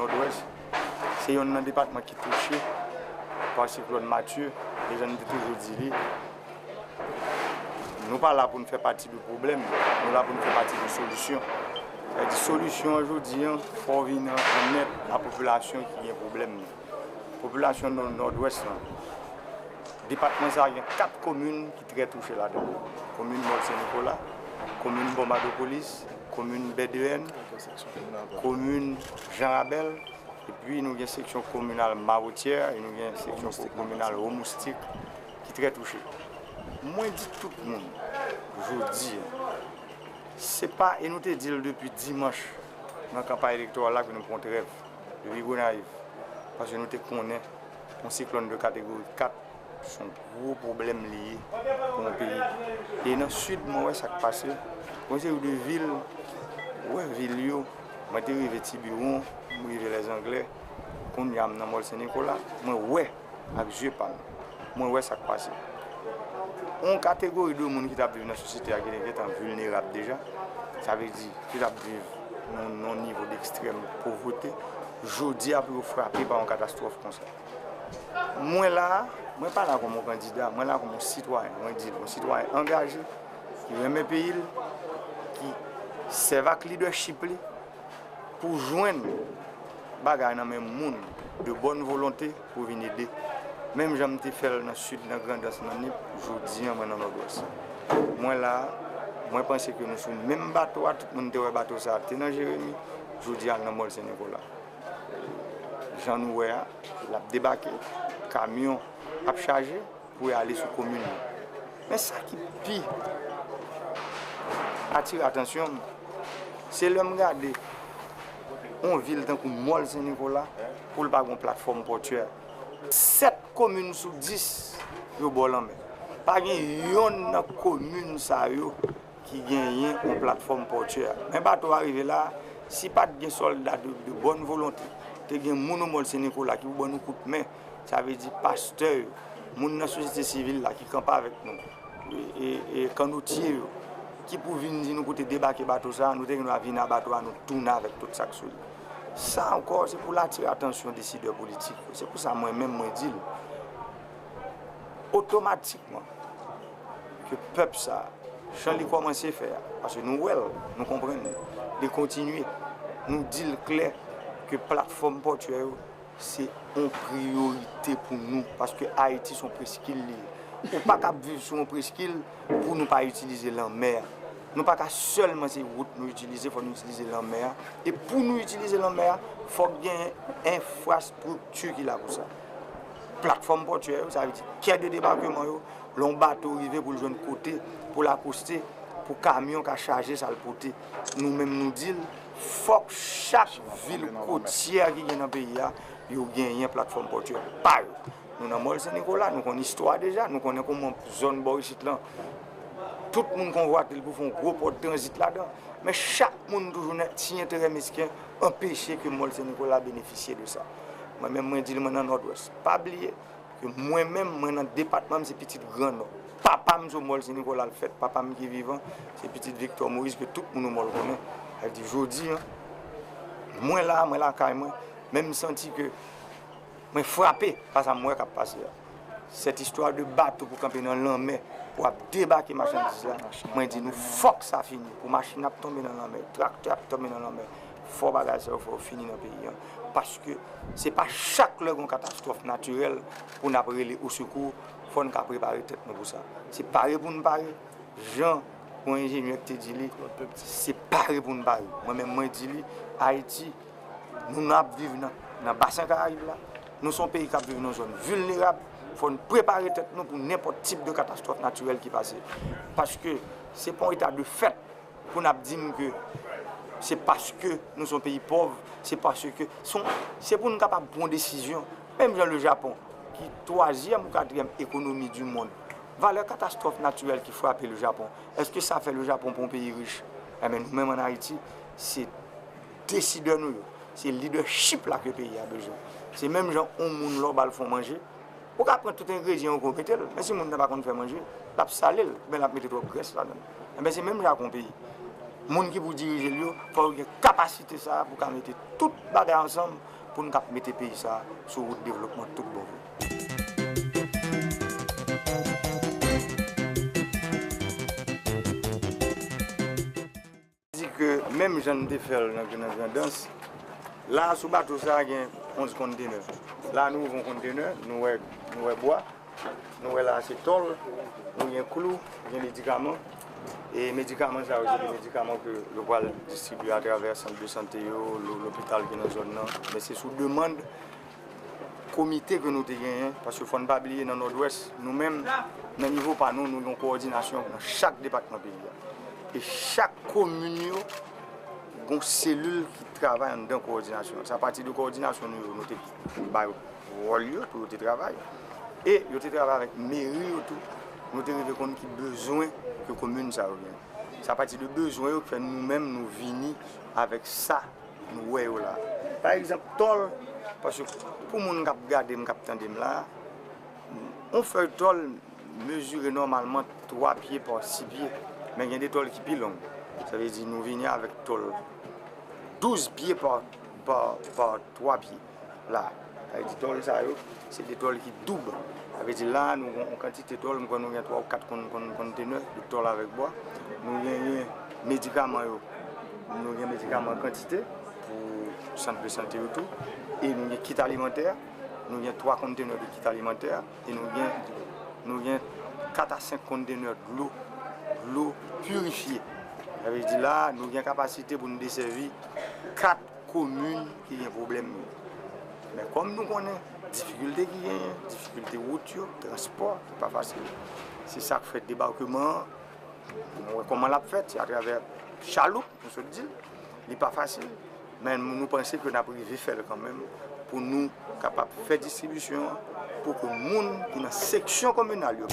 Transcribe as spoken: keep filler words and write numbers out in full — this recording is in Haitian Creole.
Nòdwès, se yonn nan depatman ki touche pa siklòn Matye, e jan n te toujou di li, nou pa la pou n fè pati de pwoblèm, nou la pou n fè pati de solisyon. Sa vle di solisyon an jodi an, fò w vin an, an èd a popilasyon ki gen pwoblèm nan. Popilasyon nan Nòdwès lan, depatman sa a gen kat komin ki trè touche ladan l. Komin Mòl Sen Nikola, komin Bonbadopolis, komin Bèdeyèn, komin Jan Rabèl, epi nou gen seksyon kominal Mawotyè, e nou gen seksyon kominal Wo Moustik ki trè touche. Mwen di tout moun, jodi a, se pa, e nou te di l depi dimanch nan kanpay elektoral la ke nou pran trèv depi Gonayiv, paske nou te konnen yon siklòn de kategori kat se yon gwo pwoblèm li ye pou yon peyi. E nan Sid, mwen wè sa k pase. Yon seri de vil, ou wè vil yo, mwen te rive Tibiwon, m rive Lèzanglè, kounye a m nan Mòl Sen Nikola, mwen wè ak zye pa m, mwen wè sa k pase. Yon kategori de moun ki t ap viv nan sosyete a ki te gentan vilnerab deja, sa vle di ki t ap viv nan yon nivo dekstrèm povreté, jodi a pou yo frape pa yon katastwòf konsa. Mwen la a, mwen pa la kòm yon kandida, mwen la kòm yon sitwayen, mwen di l, yon sitwayen angaje, ki renmen peyi l, ki sèvi ak lidèchip li pou jwenn bagay nan men moun de bòn volonte pou vin ede. Menm jan m te fè l nan Sid, nan Grandans, nan Nip, jodi a mwen nan Nòdwès. Mwen la a, mwen panse ke nou sou menm bato a, tout moun te wè bato sa a te nan Jeremi, jodi a l nan Mòl Sen Nikola. Jan nou wè a, l ap debake, kamyon ap chaje pou y ale sou komin nan. Men sa ki pi atire atansyon m, se lè m gade yon vil tankou Mòl Sen Nikola pou l pa gen yon platfòm pòtyè. Sèt komin sou dis yo bò lanmè. Pa gen yonn nan komin sa yo ki genyen yon platfòm pòtyè. Men bato a rive la, si pa t gen sòlda de, de bòn volonte, te gen moun nan Mòl Sen Nikola ki pou ban nou kout men, sa vle di pastè yo, moun nan sosyete sivil la ki kanpe avèk nou, e, e, e kannotye yo, ki pou vin di nou kote debake bato sa a, nou te gen dwa vin a bato a, nou tounen avèk tout sa k sou li. Sa ankò, se pou l atire atansyon desidè politik yo. Se pou sa mwen menm, mwen di l, otomatikman, ke pèp sa a, jan li kòmanse fè a, paske nou wè l, nou konprann li, li kontinye, nou di l klè ke platfòm pòtyè yo, se yon priyorite pou nou, paske Ayiti se yon preskil li ye. Ou pa kab viv sou yon preskil pou nou pa itilize lanmè a. Nou pa ka sèlman se wout nou itilize, fò nou itilize lanmè a. E pou nou itilize lanmè a, fòk gen enfrastrikti ki la pou sa. Platfòm pòtyè yo, sa vle di kè de debakman yo, lè yon bato rive pou l jwenn kote pou l akoste, pou kamyon ka chaje sa l pote. Nou menm nou di l, fòk chak vil kotyè ki gen nan peyi a, yo genyen platfòm pòtyè pa yo. Nou nan Mòl Sen Nikola, nou konn istwa deja, nou konnen kòman zòn bò isit lan, tout moun konvwate l pou fè yon gwo pòt tranzit ladan. Men chak moun toujou nan ti enterè mesken anpeche ke Mòl Sen Nikola benefisye de sa. Mwen menm, mwen di l, mwen nan Nòdwès. Pa bliye ke mwen menm, mwen nan depatman m, se pitit Gran Nò. Papa m sou Mòl Sen Nikola l fèt, papa m ki vivan, se pitit Viktò Moyiz ke tout moun nan Mòl konnen. Sa vle di jodi a, mwen la, mwen lakay mwen, men m santi ke mwen frape pa sa m wè k ap pase a. Sèt istwa de bato pou kanpe nan lanmè, pou ap debake machandiz la, mwen di nou fòk sa fini. Pou machin ap tonbe nan lanmè, traktè ap tonbe nan lanmè, fò bagay sa yo fò yo fini nan peyi a. Paske se pa chak lè gen yon katastwòf natirèl pou n ap rele osekou, fò n ka prepare tèt nou pou sa. Se pare pou n pare, jan yon enjenyè te di li, se pare pou n pare. Mwen menm, mwen di li, Ayiti, nou, n ap viv nan, nan Basen Karayib la. Nou se yon peyi k ap viv nan yon zòn vilnerab. Fò n prepare tèt nou pou nenpòt tip de katastwòf natirèl ki pase. Paske se pa yon eta de fèt pou n ap di m ke se paske nou se yon peyi pòv, se paske se yon, se pou n kapab pran yon desizyon. Menm jan le Japon, ki twazyèm ou katriyèm ekonomi du monde, valè katastwòf natirèl ki frape le Japon, èske sa fè le Japon pa yon peyi rich? Enben, nou menm ann Ayiti, se desidè nou yo, se lidèchip la ke peyi a bezwen. Se menm jan yon moun lè w ba l fè yon manje, ou ka pran tout engredyan yo ke w mete l, men si moun nan pa konn fè manje, l ap sale l, oubyen l ap mete twòp grès ladan l. Enben, se menm jan ak yon peyi. Moun ki pou dirije l yo, fò yo gen kapasite sa a pou ka mete tout bagay ansanm pou n kab mete peyi sa a sou wout devlopman tout bon vre. Di ke menm jan n te fè l nan, nan Grandans, la sou bato sa a gen onz kontenè. La nou ouvri yon kontenè, nou wè, nou wè bwa. Nou wè la se tòl, nou gen klou, gen medikaman. E medikaman sa yo, se de medikaman ke yo pral distribye atravè sant de sante yo, lo-, lopital ki nan zòn nan. Men se sou demann komite ke nou te genyen, paske fò n pa bliye nan Nòdwès, nou menm, nan nivo pa nou, nou gen yon kowòdinasyon nan chak depatman peyi a. E chak komin yo, gen yon selil ki travay anndan kowòdinasyon an. Se apati de kowòdinasyon nou yo, nou te ba yo wòl yo pou yo te travay. E yo te travay avèk meri yo tou. Nou te rive konn ki bezwen ke komin sa yo gen. Se apati de bezwen yo ke fè nou menm nou vini avèk sa nou wè yo la. Pa egzanp, tòl, paske pou moun k ap gade m, k ap tande m la, yon fèy tòl mezire nòmalman twa pye pa sis pye, men gen de tòl ki pi long. Sa vle di nou vini avèk tòl douz pye pa, pa, pa twa pye la. Sa vle di tòl sa yo, se de tòl ki doub. Sa vle di la, nou gen yon kantite tòl, m kwè nou gen twa ou kat kon-, kon-, kontenè de tòl avèk bwa. Nou genyen medikaman yo, nou gen medikaman kantite pou sant de sante yo tou. E nou gen kit alimantè, nou gen twa kontenè de kit alimantè. E nou gen, nou gen kat a senk kontenè dlo, dlo pirifye. Sa vle di la, nou gen kapasite pou nou desèvi kat komin ki gen pwoblèm yo. Men kòm nou konnen difikilte ki genyen, difikilte wout yo, transpò, se pa fasil. Se sa k fè debakman an, nou wè kòman l ap fèt, se atravè chaloup, nou sot di l. Li pa fasil, men nou panse ke n ap rive fè l kanmenm pou nou kapab fè distribisyon an, pou ke moun ki nan seksyon kominal yo,